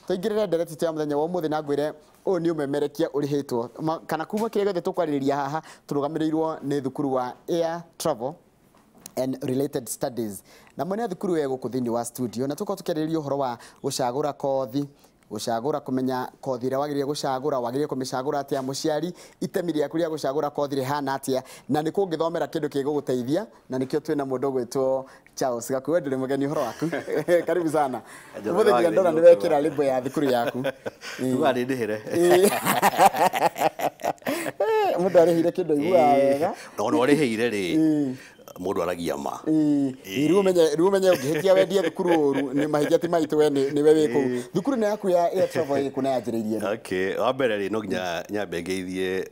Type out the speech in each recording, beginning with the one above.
Tũingĩrĩre ndereti ya mũthenya wa ũmũthĩ na ngwĩre ũyũ nĩ ũmemerekia ũrĩhĩtwo kana kuma kĩrĩa gĩothe tũkwarĩrĩria haha tũrũgamĩrĩirwo nĩ thukuru wa Air Travel and Related Studies, na mwene thukuru ĩyo gũkũ thĩinĩ wa studio, na tũkorwo tũkĩarĩrĩria ũhoro wa gũcagũra kothi, gũcagũra, kũmenya kothi ĩrĩa wagĩrĩire gũcagũra, wagĩrĩire kũmĩcagũra atĩa, mũciari itemi rĩaku rĩa gũcagũra kothi rĩhana atĩa, na nĩ kũngĩthomera kĩndũ kĩgũgũteithia. Na nĩkĩo twĩna mũndũ ũgwĩtwo Charles Gakuo. Ndũrĩ mũgeni, ũhoro waku? Karibu sana. Ũmũthĩ nginya ndona nĩ wekĩra label ya thukuru yaku. Tuga nĩ ndĩhĩre. Mũndũ arĩhĩire kĩndũ aiguaga wega. No no arĩhĩire rĩ, mũndũ aragia ma. Rĩu ũmenye ũngĩhĩtia wendie thukuru ũru, nĩ mahĩtia ti maitũ, we nĩwe wĩ kũu. Thukuru nĩ yaku ya Air Travel ĩkũ na yanjĩrĩirie rĩ? Okay, wa mbere rĩ, no nginya nyambe ngeithie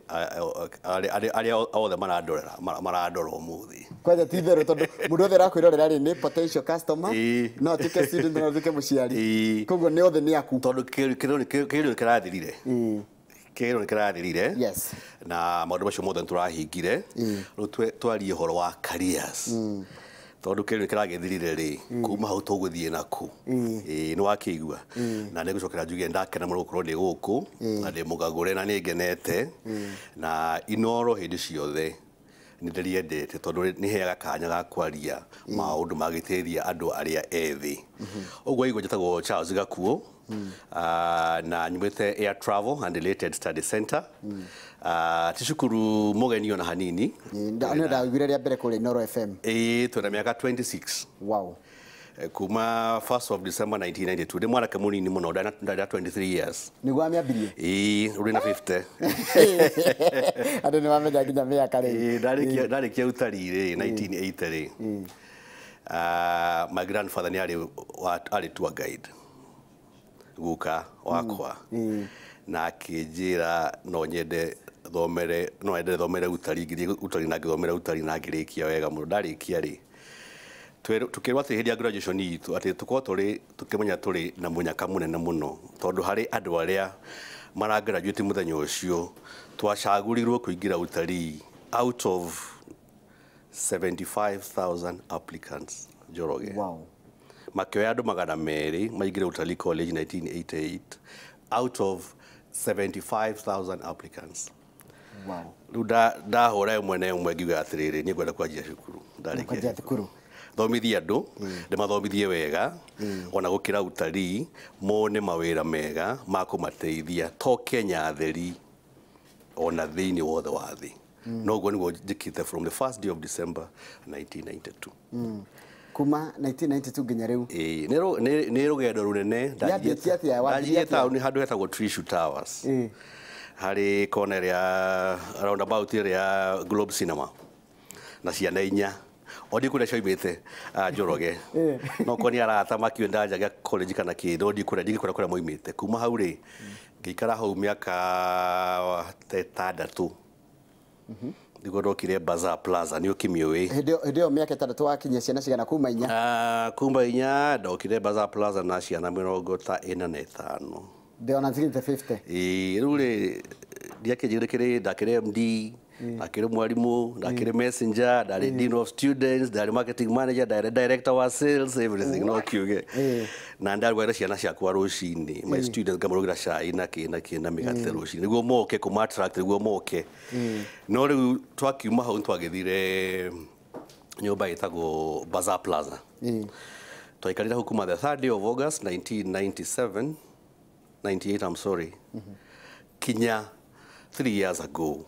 arĩa othe marandorera, marandora ũmũthĩ. Kwanja ti itherũ, tondũ mũndũ othe ũrakwĩrorera rĩ nĩ potential customer, no atuĩke student, no atuĩke mũciari, koguo nĩ othe nĩ aku. Tondũ kĩgerio nĩ kĩrathirire, kĩgerio nĩ kĩrathirire, na maũndũ macio mothe nĩ tũrahingire. Rĩu twarie ũhoro wa careers, tondũ kĩgerio nĩ kĩragĩthirire rĩ, kuma hau tũgũthiĩ naku. Ĩĩ, nĩ wakĩigua, na nĩ ngũcokera njuge ndakena mũno gũkorwo ndĩ gũkũ na ndĩ mũgagũre na nĩ ngenete na Inoro hĩndĩ ciothe nĩ ndĩrĩendete, tondũ nĩ heaga kanya ga kwaria maũndũ magĩteithia andũ arĩa ethĩ. Ũguo igua njĩtagwo Charles Gakuo, na nyumĩte Air Travel and Related Study Center. Ti cukuru mũgeni ona hanini. Nĩ ndaiguire rĩa mbere kũrĩa Inoro FM. Ĩĩ, twĩna mĩaka 26. Kuma 1st of December 1992, ndĩ mwanake mũnini mũno, ndarĩ 23 years. Nĩguo wamĩambirie? Ĩĩ, ũrĩ na 50. Andũ nĩ mamenya nginya mĩaka rĩu. Ĩĩ, ndarĩkia utarii rĩ 1980 rĩ, my grandfather nĩ arĩ tour guide, guka wakwa, na akĩnjĩra no nyende thomere, no ende thomere utarii. Ngĩthiĩ utarii na ngĩthomera utarii na ngĩrĩkia wega mũno. Ndarĩkia rĩ, tukĩrwo atĩ hĩndĩ ya graduation itũ atĩ tũkorwo tũrĩ tũkĩmenya tũrĩ na mũnyaka mũnene mũno, tondũ harĩ andũ arĩa maragraduate mũthenya ũcio twacagũrirwo kũingĩra utarii out of 75,000 applicants, Njoroge. Makĩoya andũ 200 maingĩre utalii college 1988 out of 75,000 applicants. Rĩu ndahũra ĩmwe na ĩmwe ngiuga atĩrĩrĩ, niĩ ngwenda kwanjia cukuru ndarĩkia. Kwanjia thukuru. Thomithie andũ, ndĩmathomithie wega ona gũkĩra utarii, mone mawĩra mega ma kũmateithia to Kenya theri, ona thĩinĩ wothe wa thĩ. Noguo nĩguo njĩkĩte from the first day of December 1992. Kuma 1992 nginya rĩu. Ĩĩ, nĩ rũgendo rũnene. Yambĩtie atĩa? Wambirie Ndanjirie atĩa? taũni handũ hetagwo Trishu Towers, harĩ kona ĩrĩa roundabout ĩrĩa ya Globe Cinema, na ciana inya o ndikũrĩa cioimĩte, Njoroge, no korwo nĩ arata makiuĩ ndanjagia college kana kĩ, no ndikũrĩa, ndingĩkwĩra kũrĩa moimĩte. Kuma hau rĩ, ngĩikara hau mĩaka ta 6, nĩguo ndokire Bazaar Plaza, nĩ ũkĩmĩũĩ. Hĩndĩ ĩyo mĩaka 6 wakinyia ciana cigana kuma inya? Kuma inya ndokire Bazaar Plaza na ciana 45. Ndĩona ntigĩte 50. Ĩĩ, rĩu rĩ ndiakĩnjĩrĩ kĩrĩ ndakĩrĩ MD, ndakĩrĩ mwarimũ, ndakĩrĩ messenger, ndarĩ dean of students, ndarĩ marketing manager, ndarĩ director wa sales, everything no kiuge. Na ndarugagĩra ciana ciakwa rũcinĩ, my students, ngamarugĩra cai na kĩ na kĩ na mĩgate rũcinĩ nĩguo moke kũma attract, nĩguo moke. No rĩu twakiuma hau twagĩthire nyũmba ĩtagwo Bazaar Plaza. Twaikarire hau kuma the third day of August 1997, 98, I'm sorry, kinya 3 years ago.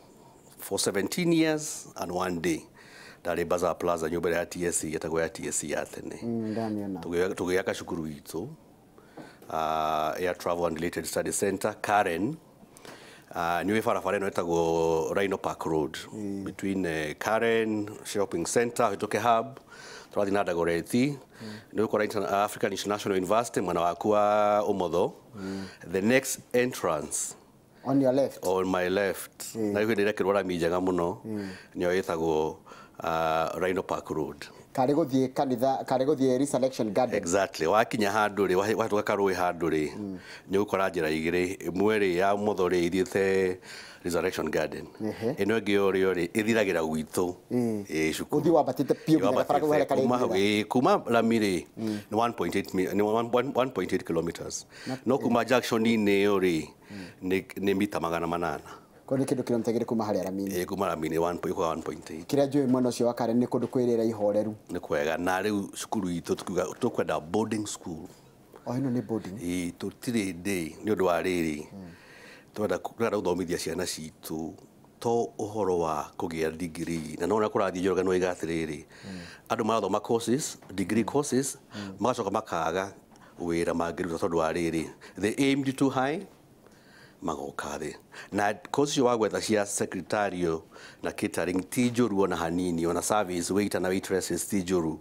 For 17 years and one day ndarĩ Bazaar Plaza, nyũmba ĩrĩa ya TSC, ĩtagwo ya TSC ya tene. Ndamĩona. Tũgĩaka cukuru witũ, Air Travel and Related Study Center, Karen. Nĩ barabara ĩno ĩtagwo Rhino Park Road, between Karen Shopping Center hĩtũke Hub, tũrathiĩ na Dagoretti, nĩ ũkora African International University mwena waku wa ũmotho, the next entrance. On your left. On my left. Na rĩu hĩndĩ ĩrekĩrwo rami njega mũno, nĩyo ĩtagwo Rhino Park Road. Karĩ gũthiĩ kanitha, karĩ gũthiĩ Resurrection Garden. Exactly. Wakinya handũ rĩ, wahĩtũka karũĩ handũ rĩ, nĩ ũgũkora njĩra igĩrĩ. Ĩmwe rĩ ya ũmotho rĩ ĩthiĩte Resurrection Garden. Ĩno ĩngĩ yorĩo rĩ ĩthiragĩra gwitũ. Ĩĩ, cukuru. Ũthiĩ wambatĩte piũ nginya gabara kau harĩa Kuma karĩingĩra. Ĩĩ, kuma rami rĩ nĩ 1.8 nĩ 1.8 kilometers. No kuma junction-inĩ ĩyo rĩ nĩ mita 800. Ko nĩ kĩndũ kilomita 2 kuma harĩa rami-inĩ. Ĩĩ, kuma rami-inĩ 1.8. Kĩrĩa njũĩ mwena ũcio wa Karen nĩ kũndũ kwĩ rĩera ihoreru. Nĩ kwega. Na rĩu cukuru itũ tukiuga tũkwenda boarding school. O ĩno nĩ boarding. Ĩĩ, tũtirĩ day nĩ ũndũ wa rĩrĩ. Twenda gũthomithia ciana citũ to ũhoro wa kũgĩa degree. Na nona kũrathiĩ Njoroge no oiga atĩrĩrĩ, andũ marathoma courses, degree courses, magacoka makaga wĩra mangĩruta tondũ wa rĩrĩ, they aimed too high, magoka thĩ. Na course icio wagwetha cia secretarial na catering ti njũru ona hanini, ona service waiter na waitresses ti njũru.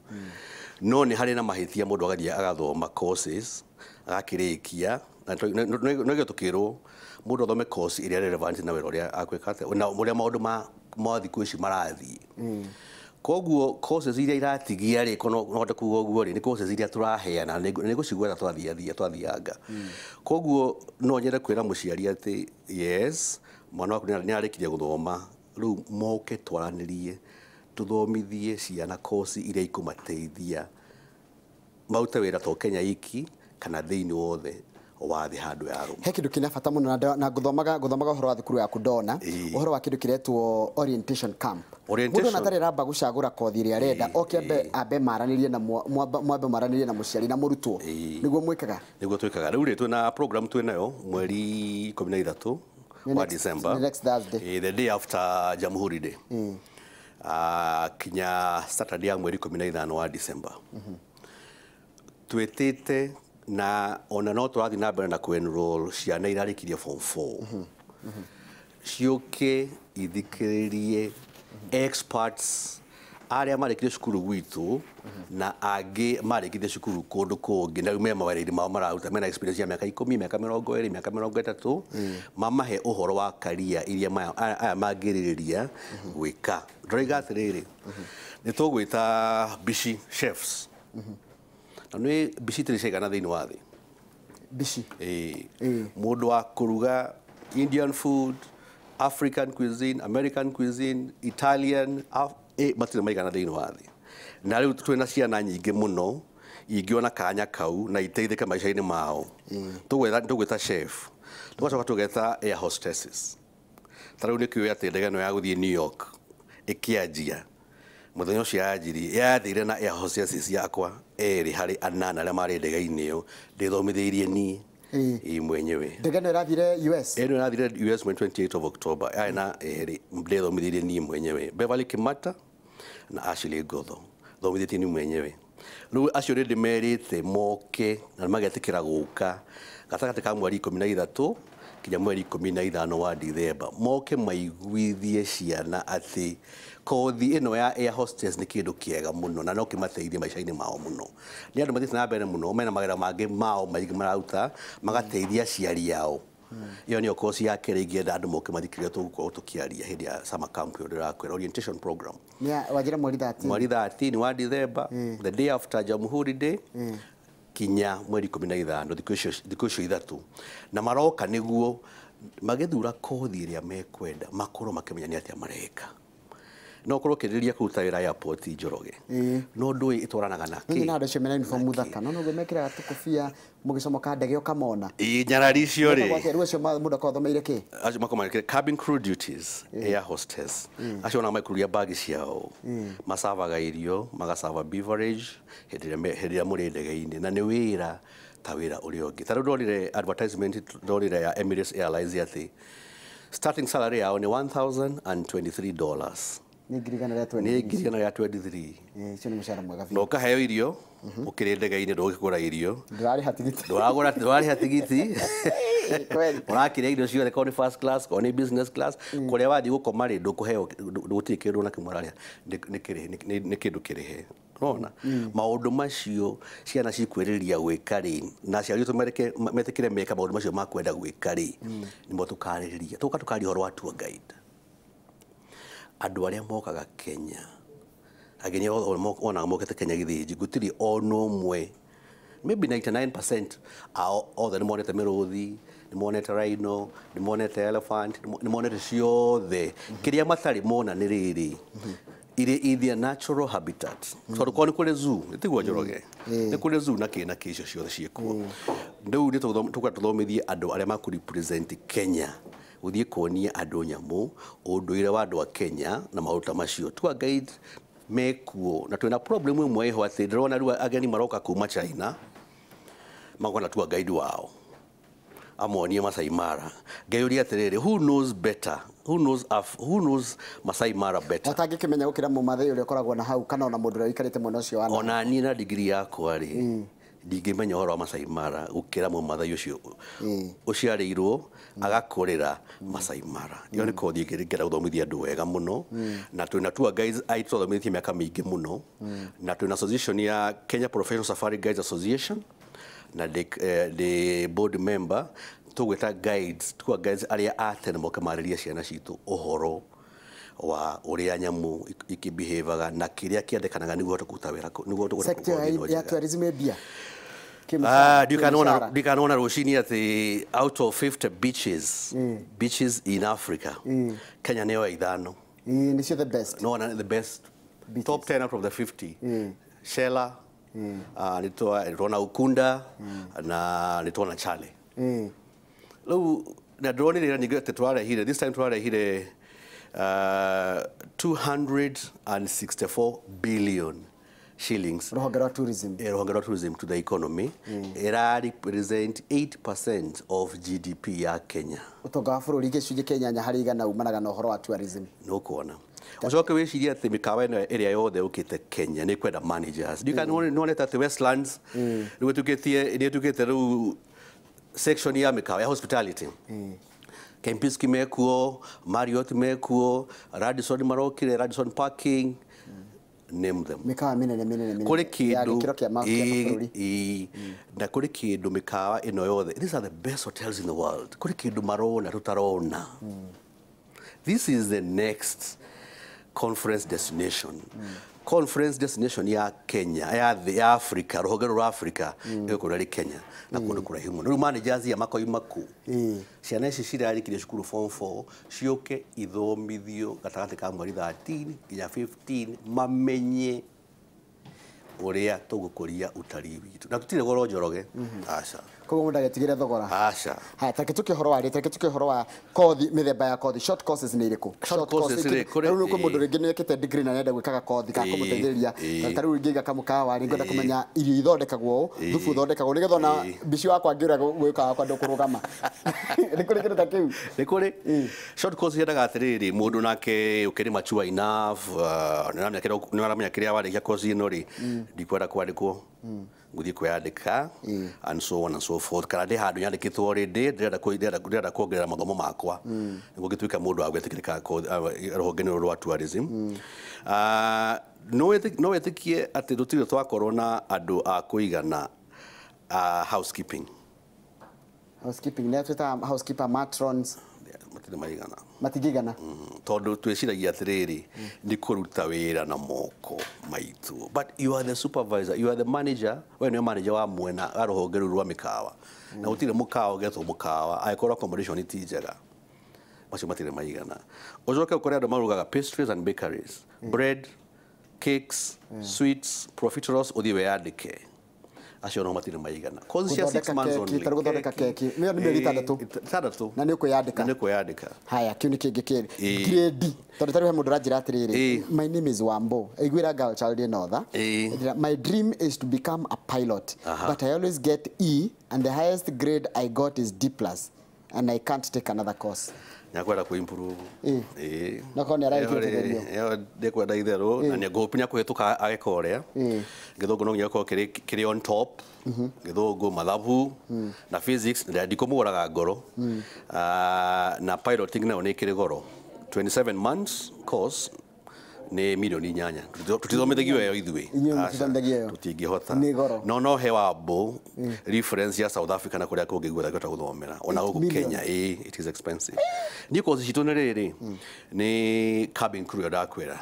No nĩ harĩ na mahĩtia mũndũ agathiĩ agathoma courses agakĩrĩkia, na no tũkĩrwo mũndũ athome course ĩrĩa relevant na wĩra ũrĩa akwĩka atĩa, na ũrĩa maũndũ ma thikũ ici marathiĩ. Koguo courses iria iratigia rĩ, kono no hote kuga ũguo rĩ, nĩ courses iria tũraheana, nĩ ngũcigwetha twathianga. Koguo no nyende kwĩra mũciari atĩ yes, mwana waku nĩ arĩkirie gũthoma, rĩu moke twaranĩrie, tũthomithie ciana course iria ikũmateithia marute wĩra to Kenya iki kana thĩinĩ wothe wa thĩ handũ ya rũma. He kĩndũ kĩna bata mũno na gũthomaga ũhoro wa thukuru yaku ndona ũhoro wa kĩndũ kĩretwo orientation camp. Mũndũ ona atarĩ aramba gũcagũra kothi ĩrĩa arenda, oke ambe maranĩrie na mwambe maranĩrie na mũciari na mũrutwo. Nĩguo mwĩkaga? Nĩguo twĩkaga. Rĩu rĩ twĩna program twĩnayo mweri 13 wa December. Next Thursday. The day after Jamhuri Day. Kinya Saturday ya mweri 15 wa December. Twĩtĩte na ona no tũrathiĩ na mbere na kũ-enroll ciana irarĩkirie form 4. Ciũke ithikĩrĩrie experts arĩa marĩkirie cukuru gwitũ na angĩ marĩkirie cukuru kũndũ kũngĩ na rĩu me mawĩra-inĩ mao mararuta, mena experience ya mĩaka 10, mĩaka 20, mĩaka 30, mamahe ũhoro wa career iria aya mangĩrĩrĩria gwĩka. Ndĩroiga atĩrĩrĩ, nĩ tũgwĩta bici chefs. Na nĩ bici itirĩ ciaigana thĩinĩ wa thĩ. Bici? Ĩĩ. Mũndũ wa kũruga Indian food, African cuisine, American cuisine, Italian, matirĩ maigana thĩinĩ wa thĩ. Na rĩu twĩna ciana nyingĩ mũno ingĩona kanya kau na iteithĩke maica-inĩ mao. Tũgwĩta chef, tũgacoka tũgeta air hostesses. Ta rĩu nĩkĩũĩ atĩ ndege ĩno ya gũthiĩ New York ĩkĩanjia mũthenya ũcio yanjirie, yathire na air hostesses yakwa erĩ harĩ anana arĩa marĩ ndege-inĩ ĩyo ndĩthomithĩirie niĩ ĩ mwenyewe. Ndege ĩno ĩrathire US? Ĩno ĩrathire US mweri 28 of October. Yarĩ na erĩ ndĩthomithĩirie niĩ mwenyewe, Beverly Kimata na Ashley Ngotho, thomithĩtie niĩ mwenyewe. Rĩu acio nĩ ndĩmerĩte moke na magetĩkĩra gũka gatagatĩ ka mweri 13 kinya mweri 15 wa Dithemba, moke maiguithie ciana atĩ kothi ĩno ya air hostess nĩ kĩndũ kĩega mũno na no kĩmateithie maica-inĩ mao mũno. Nĩ andũ mathiĩte na mbere mũno, mena mawĩra mangĩ mao maingĩ mararuta, magateithia aciari ao. Ĩyo nĩyo kosi ya kerĩ ingĩenda andũ moke mathikĩrĩrie tũgũkorwo tũkĩaria hĩndĩ ya summer camp ĩyo ndĩrakwĩra, orientation program. Wanjĩra mweri 13? Mweri 13 wa Dithemba, the day after Jamhuri Day, kinya mweri 15, thikũ icio ithatũ. Na maroka nĩguo magĩthura kothi ĩrĩa mekwenda makorwo makĩmenya nĩ atĩa mareka. No ũkorwo ũkĩrĩrĩria kũruta wĩra airport Njoroge. No ndũĩ ĩtwaranaga na kĩ? Nĩ na andũ acio mena uniform mũthaka. No noguo mekĩraga tũkũbia mũgĩcomoka ndege ũkamona. Ĩĩ, nyarari icio rĩ. Rĩu acio mũndũ akorwo athomeire kĩ? Acio makorwo marĩ cabin crew duties, air hostess. Acio ona maikururia bagi ciao. Macavaga irio, magacava beverage hĩndĩ ĩrĩa mũrĩ ndege-inĩ. Na nĩ wĩra ta wĩra ũrĩa ũngĩ. Ta rĩu ndonire advertisement ndonire ya Emirates Airlines atĩ starting salary yao nĩ $1,023. Nĩ ngiri igana rĩa 23. Nĩ ngiri igana rĩa 23. Ũcio nĩ mũcara mwega biũ. Na ũkaheo irio, ũkĩrĩ ndege-inĩ ndũgũkĩgũra irio. Ndũrarĩha tigiti. Ndũrarĩha tigiti. Ũrakĩrĩa irio ciothe, korwo nĩ first class, korwo nĩ business class, kũrĩa wathiĩ gũkoma rĩ, ndũkũheo, gũtirĩ kĩndũ ona kĩmwe ũrarĩha. Nĩ kĩndũ kĩrĩhe. Ũrona? Maũndũ macio ciana cikwĩrĩria gwĩka rĩ, na aciari aitũ metĩkĩre meka maũndũ macio ma kwenda gwĩka rĩ, nĩmo tũkarĩrĩria. Tũgoka tũkaria ũhoro wa tour guide. Andũ arĩa mokaga Kenya Ageni onaga mokete Kenya Githinji gũtirĩ ona ũmwe, maybe 99% ao othe nĩ monete mĩrũthi, nĩ monete rhino, nĩ monete elephant, nĩ monete ciothe. Kĩrĩa matarĩ mona nĩ rĩrĩ irĩ in their natural habitat, tondũ korwo nĩ kũrĩ zoo, nĩ tiguo Njoroge, nĩ kũrĩ zoo na kĩ na kĩ, icio ciothe ciĩkuo. Rĩu nĩ tũkwenda tũthomithie andũ arĩa makũ represent Kenya gũthiĩ kuonia andũ nyamũ, ũndũire wa andũ a Kenya na maũndũ ta macio. Tour guide mekuo, na twĩna problem ĩmwe ĩho atĩ ndĩrona rĩu ageni maroka kuma China makona tour guide wao amonie Masai Mara. Ngeyũria atĩrĩrĩ, who knows better, who knows Masai Mara better? Atangĩkĩmenya gũkĩra mũmathai ũrĩa ũkoragwo na hau, kana ona mũndũ ũrĩa ũikarĩte mwena ũcio wa Ona niĩ na degree yakwa rĩ, ndingĩmenya ũhoro wa Masai Mara gũkĩra mũmathai ũcio ũciarĩirwo agakũrĩra Masai Mara. Ĩyo nĩ kothi ĩngĩ ingĩenda gũthomithia andũ wega mũno, na twĩna tour guides aitũ twathomithĩtie mĩaka mĩingĩ mũno, na twĩna association ya Kenya Professional Safari Guides Association, na ndĩ board member. Tũgwĩta guides, tour guides arĩa a tene moke marĩrie ciana citũ ũhoro wa ũrĩa nyamũ ikĩbehavaga na kĩrĩa kĩendekanaga nĩguo ũhote kũruta wĩra nĩguo ũhote Sector gũkorwo ya njega. tourism ĩ mbia. Ah, ndikanona rũcinĩ atĩ out of 50 beaches in Africa, Kenya nĩyo ya ithano. Ĩĩ, nĩcio the best. No one the best. Beaches. Top 10 out of the 50. Shela, nĩtwona Ukunda na nĩtwona Chale. Rĩu na ndĩronire nyingĩ atĩ twarehire, this time twarehire 264 billion shillings. Rũhonge rwa tourism. Rũhonge rwa tourism to the economy ĩra represent 8% of GDP ya Kenya. Ũtonga wa bũrũri 8% umanaga na ũhoro wa tourism. Nũkuona ũcoke wĩcirie atĩ mĩkawa ĩno ĩrĩa yothe yũkĩte Kenya nĩ kwenda managers. Ndiũĩ kana nĩwonete atĩ Westlands rĩu ĩtuĩkĩtie, nĩ ĩtuĩkĩte rĩu section ya mĩkawa ya hospitality. Kempinski mekuo, Marriott mekuo, Radisson marokire, Radisson Parking, name them. Mĩkawa mĩnene mĩnene mĩnene Kũrĩ ya kĩndũ gĩkĩro kĩa mabũrũri. Ĩĩ, na kũrĩ kĩndũ mĩkawa ĩno yothe, these are the best hotels in the world, kũrĩ kĩndũ marona tũtarona. This is the next conference destination, conference destination ya Kenya, ya thĩ, ya Africa, rũhonge rwa Africa ĩgũkorwo ĩrĩ Kenya na kũndũ kũraihu mũno. Rĩu managers aya makoima kũ? Ciana ici cirarĩkirie cukuru form 4 ciũke ithomithio gatagatĩ ka mweri 13 nginya 15, mamenye ũrĩa tũgũkũria ũtarii witũ, na tũtirĩ goro, Njoroge, aca. Koguo mũndũ agetigĩre thogora. Aca. Haya, tareke tũke ũhoro wa rĩ, tareke tũke ũhoro wa kothi, mĩthemba ya kothi. Short courses nĩ irĩkũ? Short courses rĩ, Rĩu kwĩ mũndũ rĩngĩ nĩ ekĩte degree na nĩenda gwĩkaga kothi ka kũmũteithĩrĩria. Ta rĩu ingĩiga kamũkawa rĩ, ngwenda kũmenya irio ithondekagwo ũũ, thubu ũthondekagwo, nĩgetha ona mbici wakwa ngĩũra gwĩka wakwa ndũkũrũgama. Nĩ kũrĩ kĩndũ ta kĩu? Nĩ kũrĩ short course yendaga atĩrĩrĩ, mũndũ nake ũkĩrĩ mature enough, nĩ ũramenya kĩrĩa warĩkia course ĩno rĩ, ndikwenda kwandĩkwo, ngũthiĩ kwĩyandĩka and so on and so forth, kana ndĩ handũ nyandĩkĩtwo already, ndĩrenda kuongerera mathomo makwa nĩguo ngĩtuĩka mũndũ wa gwĩtĩkĩrĩka rũhonge-inĩ rũrũ rwa tourism. No wĩtĩkie atĩ tũtirĩ twakorwo na andũ a kũigana housekeeping? Housekeeping nĩ twĩtaga housekeeper, matrons. Matirĩ maigana. Matingĩigana. Tondũ twĩciragia atĩrĩrĩ, nĩ kũruta wĩra na moko maitũ, but you are the supervisor, you are the manager, we nĩwe manager wa mwena wa rũhonge rũu rwa mĩkawa, na gũtirĩ mũkawa ũgetwo mũkawa angĩkorwo accommodation ti njega. Macio matirĩ maigana. Ũcoke ũkore andũ marugaga pastries and bakeries, bread, cakes, sweets, profiteroles, ũthiĩ wĩyandĩke, acio nao matirĩ maigana. Kothi cia 6 Gũthondeka months keki, only. ta rĩu gũthondeka keki. Ĩyo nĩ mĩeri ĩtandatũ. Ĩtandatũ. Na nĩ ũkwĩyandĩka. Na nĩ ũkwĩyandĩka. Haya, kĩu nĩ kĩngĩ kĩrĩ grade, tondũ tarĩu he mũndũ ũranjĩra atĩrĩrĩ, my name is Wambo iguĩra girl child in other. My dream is to become a pilot, but I always get E and the highest grade I got is D plus and I can't take another course. Nyakwenda kũ improve. Ĩĩ. Na korwo nĩ ararĩkia Ĩyo rĩ, kĩgerio. ĩyo ndĩkwenda itherũ na nĩ ngũpinya kũhĩtũka ageka ũrĩa gĩthũngũ no nginya gĩkorwo kĩrĩ on top, gĩthũngũ, mathabu na physics, na ndikũmũraga ngoro. Na piloting nayo nĩ ĩkĩrĩ goro, 27 months course nĩ milioni 8. Tũtithomithagio ĩyo ithuĩ. Inyuĩ Aca, mũtithomithagio ĩyo? Tũtingĩhota. Nĩ goro. No he Wambo reference ya South Africa na kũrĩa kũngĩ guothe angĩhota gũthomera, ona gũkũ Million. Kenya ĩ it is expensive. Niĩ course citũ nĩ rĩrĩ, nĩ cabin crew ĩyo ndakwĩra.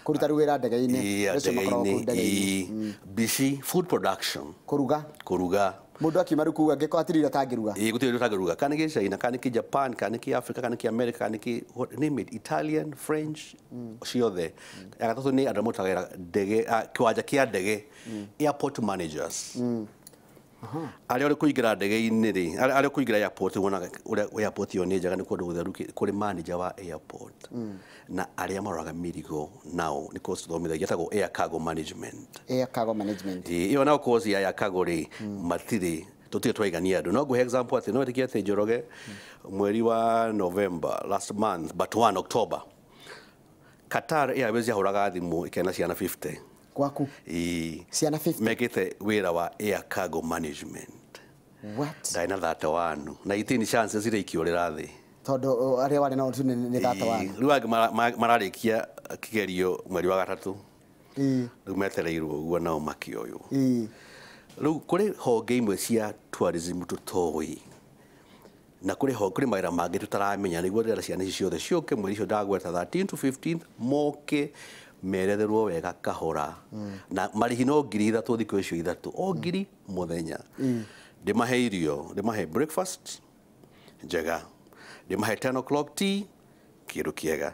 Kũruta wĩra ndege-inĩ. Acio makoragwo kũu ndege-inĩ. Bici food production. Kũruga. Kũruga. Mũndũ akiuma rĩu kũu angĩkorwo hatirĩ irio atangĩruga. Ĩĩ gũtirĩ irio ũtangĩruga. Kana nĩ China, kana nĩ Japan, kana nĩ Africa, kana nĩ America, kana nĩ name it, Italian, French, ciothe. Ya gatatũ nĩ andũ marutaga ndege, kĩwanja kĩa ndege, airport managers. Arĩa ũrĩ kũingĩra ndege-inĩ rĩ, arĩa kũingĩra airport wonaga ũrĩa airport ĩyo nĩ njega nĩ kũndũ gũtheru kũrĩ manager wa airport. Na arĩa maroraga mĩrigo nao nĩ course tũthomithagia ĩtagwo air cargo management. Air cargo management. Ĩyo nao course ya air cargo rĩ, matirĩ tũtirĩ twaigania andũ. No ngũhe example atĩ no wĩtĩkie atĩ Njoroge mweri wa November last month but 1 October Qatar Airways yahũraga thimũ ĩkena ciana 50. Gwaku? Ciana 50? Mekĩte wĩra wa air cargo management. What? Ndarĩ na 31 na 18 chances iria ikĩũrĩra thĩ. Tondũ arĩa warĩ nao tu nĩ 31. Rĩu angĩ mararĩkia kĩgerio mweri wa gatatũ. Rĩu metereirwo ũguo nao makĩoywo. Rĩu kũrĩ honge imwe cia tourism tũtoĩ. Na kũrĩ mawĩra mangĩ tũtaramenya nĩguo ndĩrenda ciana ici ciothe ciũke mweri ũcio ndagweta 13 to 15 moke meretherwo wega kahora. Na marĩhi no 3,000 thikũ icio ithatũ o 1,000 mũthenya. Ndĩmahe irio, ndĩmahe breakfast njega, ndĩmahe 10 o'clock tea kĩndũ kĩega,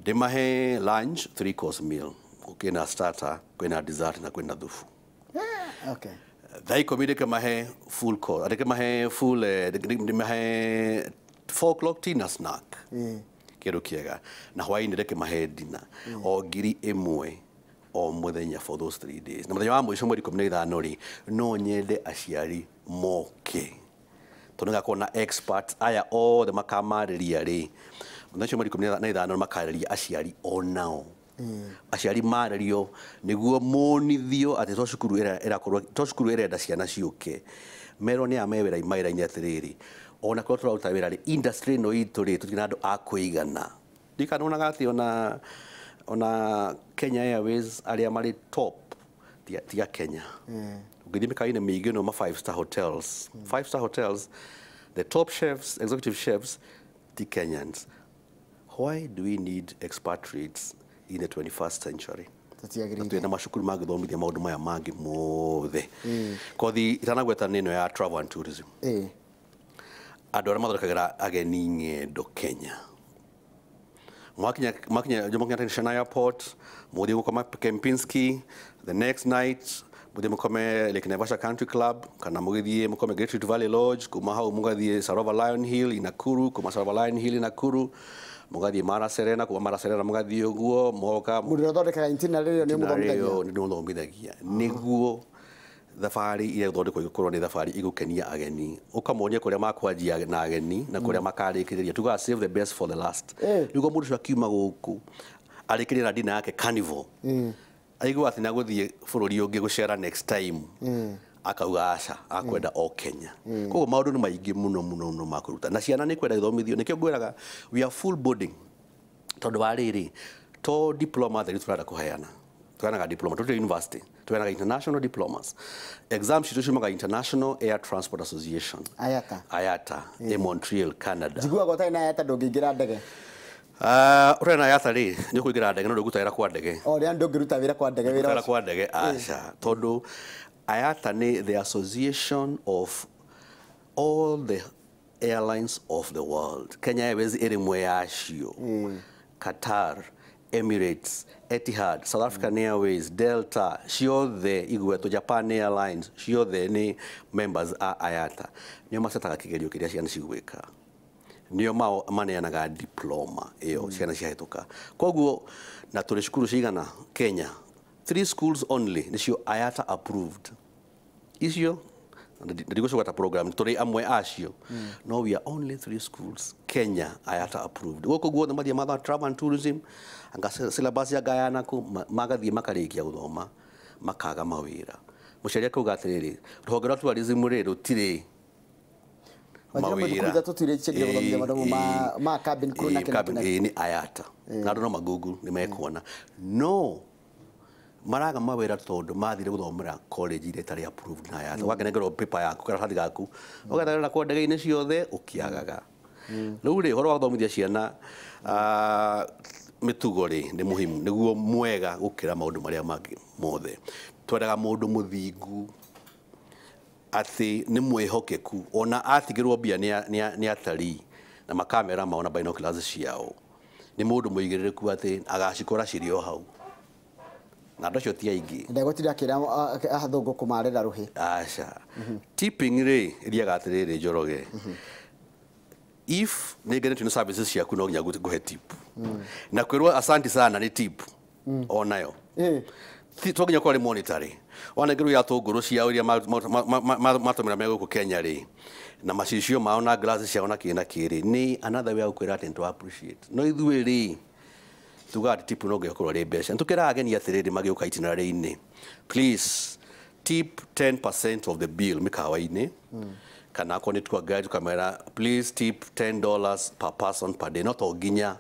ndĩmahe lunch 3 course meal, kwĩna starter, kwĩna dessert na kwĩna thubu. Okay. Thaa ikũmi ndĩkĩmahe full course, ndĩkĩmahe full, ndĩmahe 4 o'clock tea na snack. Kĩndũ kĩega. Na hwaĩ-inĩ ndĩkĩmahe dinner. O 1,000 o mũthenya for those 3 days. Na mũthenya wa mũico mweri 15 rĩ, no nyende aciari moke. Tondũ nĩgakorwo na experts aya othe makamarĩria rĩ. Mũthenya ũcio mweri 15 makarĩria aciari onao. Aciari marĩrio nĩguo monithio atĩ to cukuru ĩrakorwo to cukuru ĩrenda ciana ciũke. Merwo nĩ aya me wĩra-inĩ atĩrĩrĩ, ona korwo tũraruta wĩra rĩ, industry ĩno itũ rĩ, tũtirĩ na andũ a kũigana. Ndikana wonaga atĩ ona Kenya Airways arĩa marĩ top ti a Kenya. Ũngĩthiĩ mĩkawa-inĩ mĩingĩ ĩno ma 5-star hotels. 5-star hotels, the top chefs, executive chefs, ti Kenyans. Why do we need expatriates in the 21st century? Twĩna macukuru mangĩthomithia maũndũ maya mangĩ mothe. Kothi itanagweta nĩ ĩno ya travel and tourism. Andũ arĩa mathondekagĩra ageni ng'endo Kenya. Mwakinya Jomo Kenyatta International Airport, mũthiĩ gũkoma Kempinski, the next night mũthiĩ mũkome Lake Naivasha Country Club, kana mũgĩthiĩ mũkome Great Rift Valley Lodge, kuma hau mũgathiĩ Sarova Lion Hill in Nakuru, kuma Sarova Lion Hill in Nakuru, mũgathiĩ Mara Serena, kuma Mara Serena mũgathiĩ ũguo, mũgoka. Mũndũ ũrĩa ũthondekaga itinerary ĩyo nĩ ũmũthomithagia? Nĩ ũmũthomithagia. Nĩguo thabarĩ iria ĩgũthondekwo ĩgũkorwo nĩ thabarĩ ĩgũkenia ageni. Ũkamonia kũrĩa makwanjia na ageni na kũrĩa makarĩkĩrĩria. Tugaga save the best for the last. Nĩguo mũndũ ũcio akiuma gũkũ arĩkĩrĩria na dinner yake carnival. Aigua atĩ nĩagũthiĩ bũrũri ũngĩ gũcera next time. Akauga aca, akwenda o Kenya. Koguo maũndũ nĩ maingĩ mũno mũno mũno ma kũruta. Na ciana nĩ kwenda gũthomithio. Nĩkĩo ngwĩraga we are full boarding. Tondũ wa rĩrĩ, to diploma theri tũrenda kũheana. Tuheanaga diploma, tũtirĩ university. Tuheanaga international diplomas. Exam citũ ciumaga International Air Transport Association. IATA. IATA, in Montreal, Canada. Njiguaga ũtarĩ na IATA ndũngĩingĩra ndege. Ũtarĩ na IATA rĩ, nĩ ũkũingĩra ndege no ndũkũruta wĩra kwa ndege. O rĩa ndũngĩruta wĩra kwa ndege wĩra ũcio. Kwa ndege aca, tondũ IATA nĩ the association of all the airlines of the world. Kenya Airways ĩrĩ ĩmwe yacio. Qatar, Emirates, Etihad, South African Airways, Delta, ciothe igwetwo, Japan Airlines, ciothe nĩ members a IATA. Nĩo macetaga kĩgerio kĩrĩa ciana cigwĩka. Nĩo maneanaga diploma ĩyo ciana ciahĩtũka. Koguo na tũrĩ cukuru cigana Kenya, 3 schools only nĩcio IATA approved. Icio ndigũcogata program tũrĩ amwe acio. No we are only 3 schools Kenya IATA approved. Gũkũ guothe mathiĩ mathomo travel and tourism, anga syllabus ya gayana kũ magathiĩ makarĩkia gũthoma makaga mawĩra. Mũciari akauga atĩrĩrĩ, rũhonge rwa tourism rĩ rũtirĩ mawĩra. Ma cabin crew na kĩndũ nĩ IATA. Na andũ no ma-Google nĩ mekuona. No maraga mawĩra tondũ mathire gũthomera college iria itarĩ approved na IATA. Ũgakĩnengerwo paper yaku, karatathi gaku, ũgatwarĩra kwa ndege-inĩ ciothe ũkĩagaga. Rĩu rĩ, ũhoro wa gũthomithia ciana, mĩtugo rĩ nĩ muhimu nĩguo mwega gũkĩra maũndũ marĩa mangĩ mothe. Twendaga mũndũ mũthingu atĩ nĩ mwĩhokeku ona atigĩrwo mbia nĩ atarii na makamera mao na binoculars ciao nĩ mũndũ mũigĩrĩrĩku atĩ agacikora cirĩ o hau na andũ acio ti aingĩ. Ndegũtinda akĩra athũngũ kũmarĩra rũhĩ. Aca. Tipping rĩ ĩthiaga atĩrĩrĩ Njoroge, if nĩ ngenetio nĩ services ciaku no nginya ngũhe tip na kwĩrwo asante sana nĩ tip onayo. To nginya korwo nĩ monetary wanengerwo iratũngũrũ ciao iria matũmĩra me gũkũ Kenya rĩ na macicio mao na glass ciao na kĩ na kĩ rĩ nĩ another way ya gũkwĩra atĩ nĩ appreciate. No ithuĩ rĩ tugaga atĩ tip no nginya ĩkorwo ĩrĩ mbeca. Nĩtũkĩraga ageni atĩrĩrĩ magĩũka itinerary-inĩ, please tip 10% of the bill mĩkawa-inĩ kana akorwo nĩ tour guide ũkamera please tip $10 per person per day. No to nginya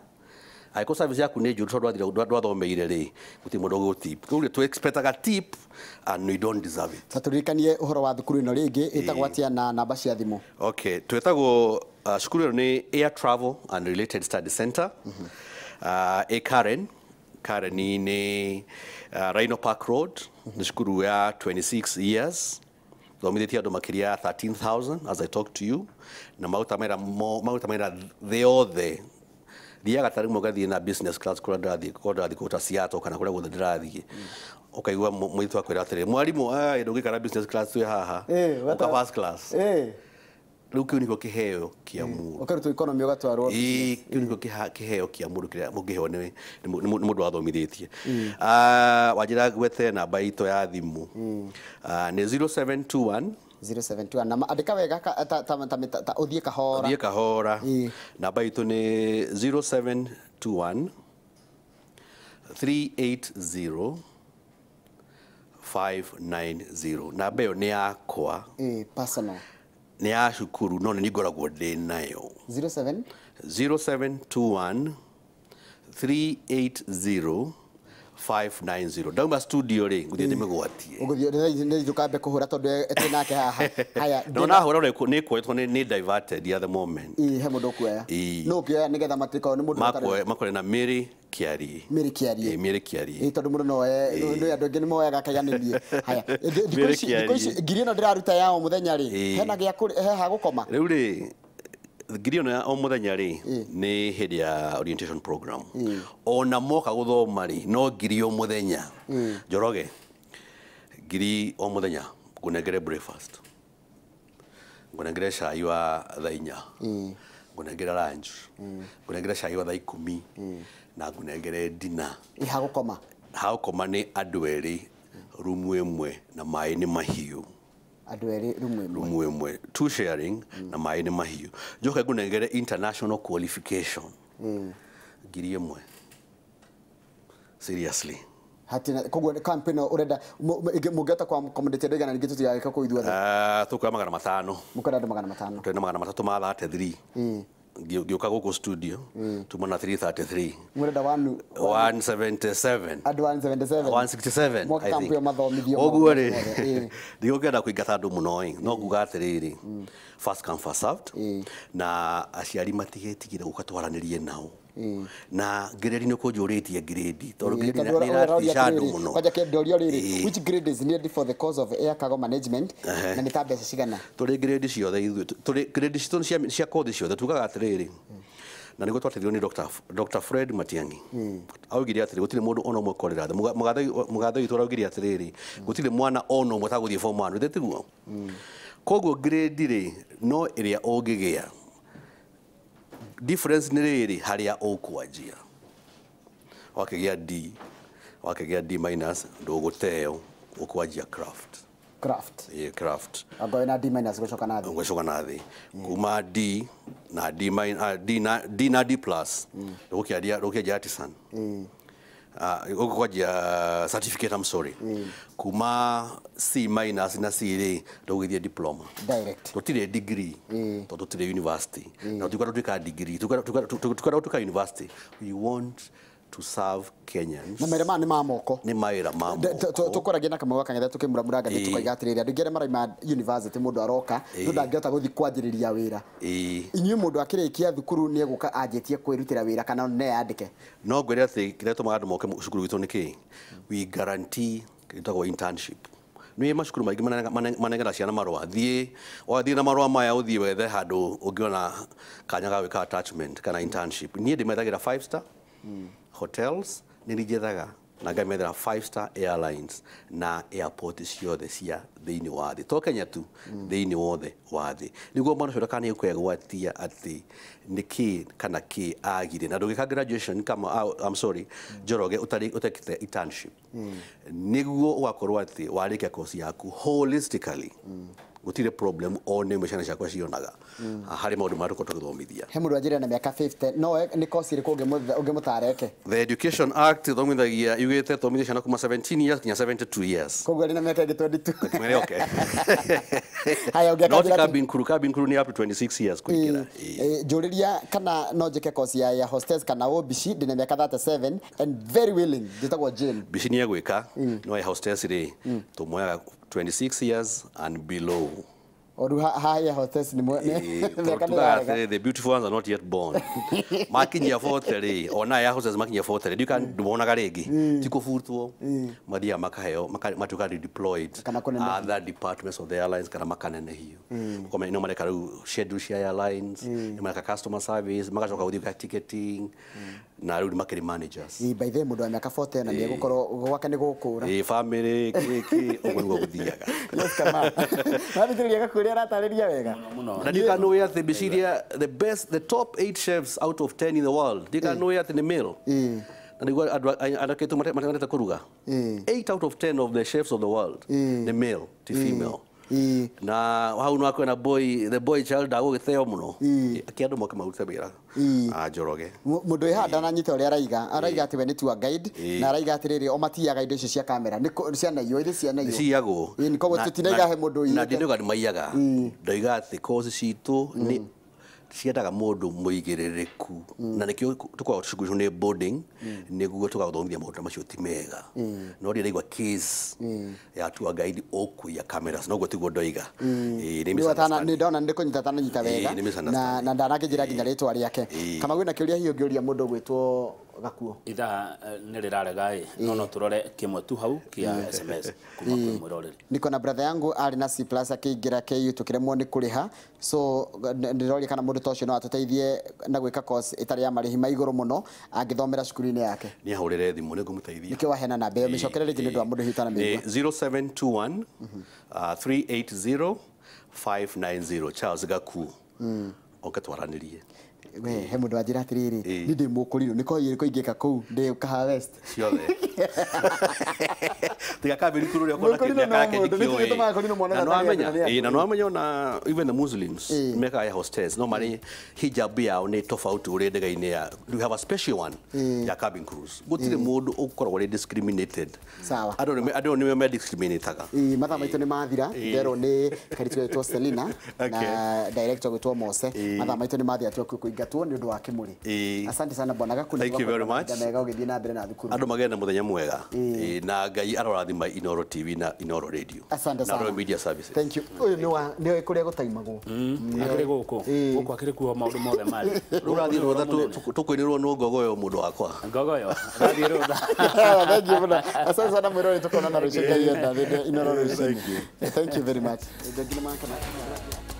angĩkorwo service yaku nĩ njũru tondũ ndwathomeire rĩ gũtirĩ mũndũ ũgũgũtip. Koguo tũ expectaga tip and we don't deserve it. Ta tũririkanie ũhoro wa thukuru ĩno rĩngĩ ĩtagwo atĩa na namba cia thimũ. Okay, twĩtagwo cukuru ĩno nĩ Air Travel and Related Study Center. Ĩ Karen, Karen nĩ Rhino Park Road, nĩ cukuru ya 26 years thomithĩtie andũ makĩria ya 13,000 as I talk to you na maruta mawĩra thĩ yothe. Thiaga ta rĩmwe ũgathiĩ na business class kũrĩa ndĩrathiĩ kũta Seattle kana kũrĩa guothe ndĩrathiĩ ũkaigua mũirĩtu akwĩra atĩrĩrĩ mwarimũ ndũngĩikara business class twĩ haha ũka first class. Rĩu kĩu nĩkĩo kĩheo kĩa mũndũ. Ũkarutwo economy ũgatwarwo. Kĩu nĩkĩo kĩheo kĩa mũndũ kĩrĩa mũngĩheo nĩ mũndũ wathomithĩtie. Wanjĩra gwethe namba itũ ya thimũ nĩ 0721 0721 na andĩka wega ta ũthiĩ kahora. Ũthiĩ kahora. Namba itũ nĩ 0721 380 590. Namba ĩyo nĩ yakwa. Personal. Nĩ ya cukuru no nĩ ngoragwo ndĩ nayo. 0721 380 590. Ndauma studio rĩ ngũthiĩ ndĩmĩgwatie. Ũgũthiĩ nĩ ndũkambe kũhũra tondũ twĩ nake haha. Haya. No nahũra nĩ kuoyetwo nĩ diverted at the moment. He mũndũ ũkuoya. No ũkĩoya nĩgetha matikorwo nĩ mũndũ makore na Mary Kĩarie. Mary Kĩarie. Mary Kĩarie. Tondũ mũndũ no oe nĩ andũ aingĩ nĩ moyaga akaiganĩrie. Haya. Thikũ ici ngiri ĩno ndĩraruta ya o mũthenya rĩ hena gĩa he ha gũkoma. Rĩu rĩ ngiri ĩno ya o mũthenya rĩ nĩ hĩndĩ ya orientation program. Ona moka gũthoma rĩ no ngiri o mũthenya. Njoroge ngiri o mũthenya ngũnengere breakfast, ngũnengere cai wa thaa 4, ngũnengere lunch, ngũnengere cai wa thaa 10 na ngũnengere dinner. Ha gũkoma. Ha gũkoma nĩ andũ erĩ rumu ĩmwe na maĩ nĩ mahiũ. Andũ erĩ rumu ĩmwe. Rumu ĩmwe two sharing na maĩ nĩ mahiũ. Njoke ngũnengere international qualification ngiri ĩmwe. Seriously. Hatina koguo campaign ũrenda mũngĩhota kwa accommodate andũ aigana ningĩ tũtigagĩka kũu ithuothe. Tũkuoya 500. Mũkwenda andũ 500. Twĩna 333. Ngĩũka gũkũ studio tuma na 333. Mũrenda 177. Andũ 177. 167. Moke kampu ĩyo mathomithio. Ũguo rĩ ndigũkĩenda kũingata andũ mũno ĩ no nguga atĩrĩrĩ first come first served na aciari matigetigĩre gũka twaranĩrie nao. Na grade nĩ kũnjũrĩtie grade tondũ grade nĩ ĩratica andũ mũno. Kwanja kĩndorio rĩrĩ which grade is needed for the course of air cargo management na nĩ ta mbeca cigana? Tũrĩ grade ciothe ithuĩ tũrĩ grade citũ cia kothi ciothe tugaga atĩrĩrĩ na nĩguo twateithio nĩ Dr. Fred Matiang'i. Augire atĩrĩ gũtirĩ mũndũ ona ũmwe ũkorera thĩ. Mũgathe witũ araugire atĩrĩrĩ gũtirĩ mwana ona ũmwe ũtagũthiĩ form 1 githĩ tiguo? Koguo grade rĩ no ĩrĩa ũngĩgĩa difference nĩ rĩrĩ harĩa ũkwanjia. Wakĩgĩa D, wakĩgĩa D minus ndũgũteo ũkwanjia craft. Craft. Craft. Angorwo na D minus gũcoka na thĩ. Gũcoka na thĩ. Kuma D na D minus D na D plus ndũgũkĩanjia artisan. Ũgũkwanjia certificate, I'm sorry. Kuma C minus na C rĩ ndũgũgĩthiĩ diploma. Direct. Tũtirĩ degree tondũ tũtirĩ university. Na tũtikwenda gũtuĩka degree, tũkwenda gũtuĩka university. We want to serve Kenyans. Na mawĩra maya nĩ ma moko. Nĩ mawĩra ma moko. Tũkoragia na Kamau Kang'ethe tũkĩmuramuraga nĩ tũkoiga atĩrĩrĩ, andũ aingĩ arĩa maraima university mũndũ aroka no ndangĩhota gũthiĩ kwanjĩrĩria wĩra. Inyuĩ mũndũ akĩrĩkia thukuru nĩ egũka anjĩtie kwĩrutĩra wĩra kana no eyandĩke? No ngwĩre atĩ kĩrĩa gĩtũmaga andũ moke cukuru witũ nĩ kĩĩ? We guarantee kĩtagwo internship. Nĩ macukuru maingĩ manengera ciana marũa, thiĩ wathiĩ na marũa maya ũthiĩ wethe handũ ũngĩona kanya ga gwĩka attachment kana internship. Niĩ ndĩmethagĩra 5 star hotels, nĩ njethaga na ngamethera 5 star airlines na airport ciothe cia thĩinĩ wa thĩ, to Kenya tu, thĩinĩ wothe wa thĩ, nĩguo mwana ũcio ndakanae kwegwatia atĩ nĩ kĩ kana kĩ agire. Na ndũgĩka graduation kama I'm sorry Njoroge ũtekĩte internship, nĩguo ũgakorwo atĩ warĩkia course yaku holistically, gũtirĩ problem o nĩ ĩmwe ciana ciakwa cionaga harĩ maũndũ marĩa tũkoragwo tũgĩthomithia. He mũndũ anjĩrĩra na mĩaka 50 no nĩ course ĩrĩkũ ũngĩmũtara eke? The Education Act ĩthomithagia, yugĩte thomithia ciana kuma 17 years nginya 72 years. Koguo arĩ na mĩaka ĩngĩ 22. Mwene okay. Haya, ũngĩaka Not njĩra cabin crew, cabin crew ni up to 26 years kũingĩra. Njũrĩria kana no njĩke course ya hostess kana obici, ndĩna mĩaka 37 and very willing, njĩtagwo Jane. Mbici nĩ egwĩka, no ya hostess rĩ tũmoyaga 26 years and below. O rĩu haha ya hostess nĩ mĩaka nĩ Tugaga yarega. atĩrĩ, the beautiful ones are not yet born. Makinyia 40 rĩ, ona ya hostess makinyia 40 rĩ, ndiũka ndũmonaga rĩngĩ, ti kũbutwo, mathiaga makaheo matuĩka redeployed Kana kũnenehio. other departments of the airlines kana makanenehio. Ũkamenya no mareka rĩu schedule cia airlines, nĩ mareka customer service, magacoka gũthiĩ gwĩka ticketing, na rĩu nĩ makĩrĩ managers. Ĩ, by the way, mũndũ wa mĩaka 40 na nĩ egũkorwo gwake nĩ gũkũra. Ĩ, family kĩ ũguo nĩguo gũthiaga. Yes, kama wathikĩrĩria Gakuo aratarĩria wega. Mũno. Na ndikanũĩ atĩ mbica iria the best, the top 8 chefs out of 10 in the world, ndikanũĩ atĩ nĩ male, na nĩguo andũ anake aitũ matendete kũruga. 8 out of 10 of the chefs of the world nĩ male, ti female. Na hau no akwena boy, the boy child ndagũgĩteo mũno, akĩ andũ moke marute wĩra a Njoroge. Mũndũ wĩ haha ndananyita ũrĩa araiga, araiga atĩ we nĩ tour guide, na araiga atĩrĩrĩ, o matiyaga indo icio cia kamera nĩ cianaiywo irĩ cianaiywo. Ciyagwo. Ĩ, koguo tũtinaiga he mũndũ Na ũiyĩte. ndinauga nĩ maiyaga, ndoiga atĩ koci citũ nĩ ciendaga mũndũ mũigĩrĩrĩku, na nĩkĩo tũkoragwo cukuru nĩ boarding, nĩguo tũgagũthomithia maũndũ ta macio ti mega. No ndĩraigua case ya tour guide ũkũiya cameras, noguo tiguo ndoiga. Ĩ, nĩ misunderstanding. Nĩ ndona nĩ kũnyita atananyita wega, Ĩ, nĩ na misunderstanding. na ndanakĩnjĩra nginya rĩtwa rĩake. Kama gwĩna kĩũria hihi ũngĩũria mũndũ ũgwĩtwo Gakuo? Ithaa nĩ rĩrarega ĩ, no tũrore kĩmwe tu hau kĩa SMS kuma kwĩ mwĩroreri. Niko na brother yangu arĩ na C plus akĩingĩra KU tũkĩremwo nĩ kũrĩha, so ndĩroria kana mũndũ ta ũcio no atũteithie na gwĩka course ĩtarĩ ya marĩhi ma igũrũ mũno angĩthomera cukuru-inĩ yake. Nĩ ahũrĩre thimũ, nĩ ngũmũteithia. Nĩkĩo waheana namba ĩyo, mĩcokere rĩngĩ nĩ ũndũ wa mũndũ hihi ũtanamĩigua. Nĩ 0721 380 590, Charles Gakuo, oke twaranĩrie. We he mũndũ wanjĩra atĩrĩrĩ, niĩ ndĩ mũkũrirũ, nĩ kothi ĩrĩkũ ingĩka kũu ndĩ Kahawa West? Ciothe tiga kabiri kuru rĩa kona Mũkũrinũ kĩmĩaka no yake. mũndũ, nĩkĩ gĩtũmaga kũrinũ mwana Na gatarĩ nĩwamenya andũ nĩ na nĩwamenya ona even the Muslims mekaga ya hostess, no marĩ hijab yao nĩ tofauti ũrĩa ndege-inĩ ya, we have a special one ya cabin crews, gũtirĩ mũndũ ũkoragwo arĩ discriminated. Sawa. Andũ nĩo me discriminataga. Ĩ, mathaa maitũ nĩ mathira, nderwo nĩ kairitu getwo Selina na director gwĩtwo Mose, mathaa maitũ nĩ mathira, twekũ kũingatwo nĩ ũndũ wa kĩmũrĩ. Asante sana bwana Gaku. Thank you very much. Mega ũgĩthiĩ na mbere na thukuru. Andũ magĩe na mũthenya mwega. Ĩ, na Ngai arorathima Inoro TV na Inoro Radio Asante na sana. Royal Media Services. Thank you. Ũyũ nĩ wa nĩ kũrĩa gũtaimagwo. Akĩrĩ gũkũ gũkũ akĩrĩ kuo maũndũ mothe marĩ. Rĩu ũrathiĩ rũtha tũkũinĩrwo nĩ ngogoyo mũndũ wakwa. Ngogoyo rathiĩ rũtha. Thank you mũno. Asante sana mwĩrori, tũkonana rũciũ Ngai enda, Inoro rũciũ. Thank you very much. Thank you.